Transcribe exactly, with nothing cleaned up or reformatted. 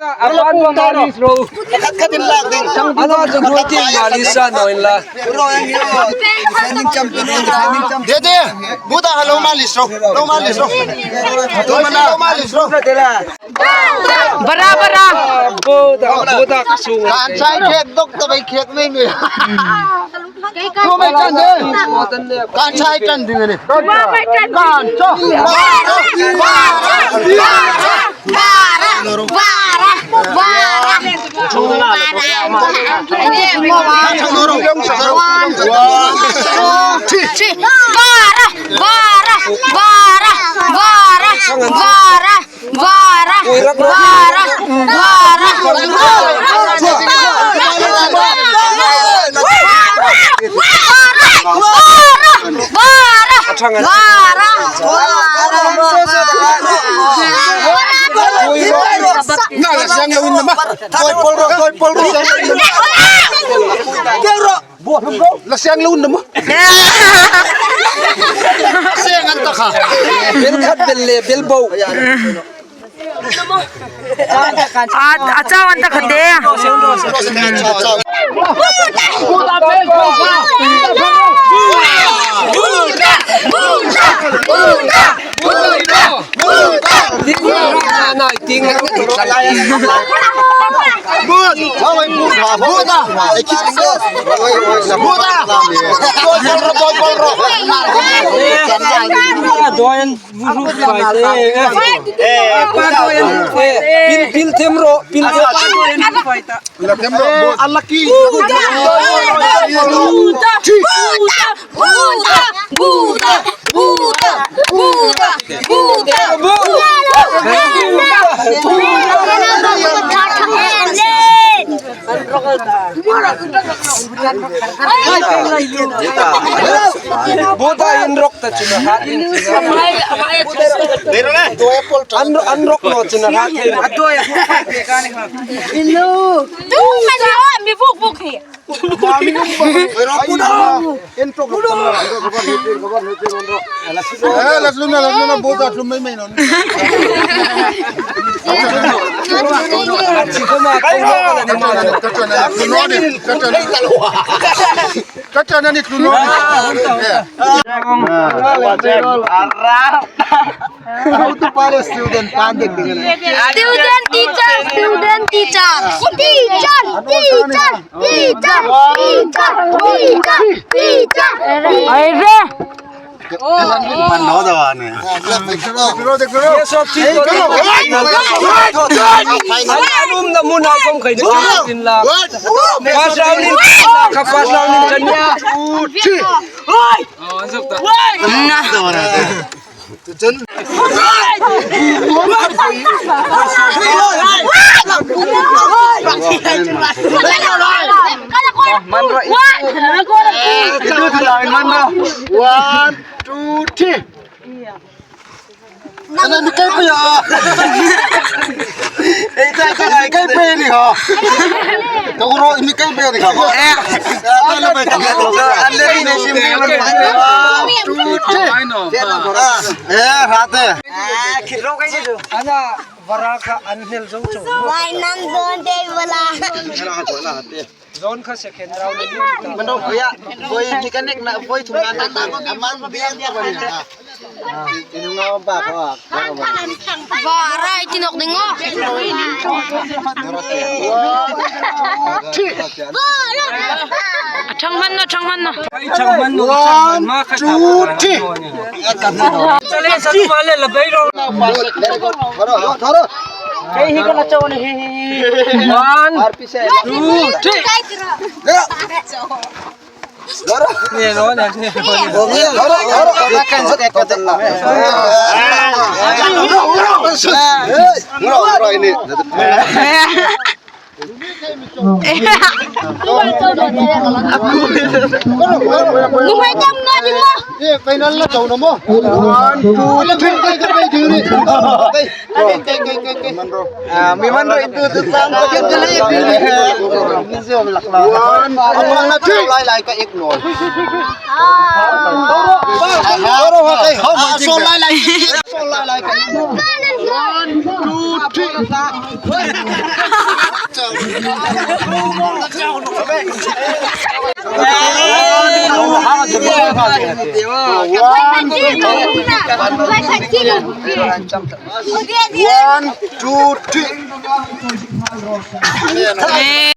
A ban bo malis ro. Khat khat in lak ding. Ala chu duty malis sa naw inla. Dede, buta halo malis ro. Lo malis ro. Lo malis ro. Bara, bara. Buta, buta ka su. Kan sai khek dok ta bai khek mei mei. Kan sai tan ding ni. Kan cho. Bara, bara, bara, bara. One, two, three. Bara, bara, bara, bara, bara. Bara, bara, bara, bara. Na la siang lo in na ma. Koi pol ro, koi pol ro. Koi ro. Bo hlum ro. La siang lo in na ma. Siang an ta kha. Bel khat bel le bel bo. A, a chau an ta kha te. Pil, pil them ro, pil them. La tem ro, bo. Unlucky. Buta in rok ta chuna hat in. An, an rok no chuna hat. Inu. Tu kan ro mi buk buk hi. Eh, la tlum na, la tlum na, buta tlum mei mei no. Ka chana ni tlu naw. Student, teacher, student, teacher. Teacher, teacher, teacher, teacher, teacher, teacher. Ai re. Man no da wa ne. Dekh lo, dekh lo. Ye sab cheez to. An um na mun a kom khai ni tin la. First round in, first round in kan. Na. One, two, three. Ana mi kai pe ya. Ei, kai, kai, kai pe ni ha. Ka ro mi kai pe ni ha. Eh. Ana mi kai pe. Ana mi ne sim ni. One, two, three. Eh, hate. Ana bara kha an hnel zo zo. Wai nan don de wala. Zone kha second round ni. Mano ya, voi mechanic na, voi thum na na. Aman biar dia bani. Inu nga ba ko. Bara i ti nawk ding o. A thang man naw, thang man naw. One, two, three. Chale sa tu male la bai ro. Thoro, thoro. Kei hi ka la chau ni hi hi hi. One, two, three. Thoro. Ni ro, ni ro. Thoro, thoro. Kan sa ka ta. Thoro, thoro ini. Nuhmei tam nga ding ma. Eh, final la chau na mo. One, two, three. Kai, kai, kai, kai, kai, kai. Ah, mi man ro itu tu sam ko jen jale itu. Ni zo lak la. One, two, three. Lai, lai ka ek no. Ah, so lai, lai. So lai, lai ka. One, two, three. One, one, two, three.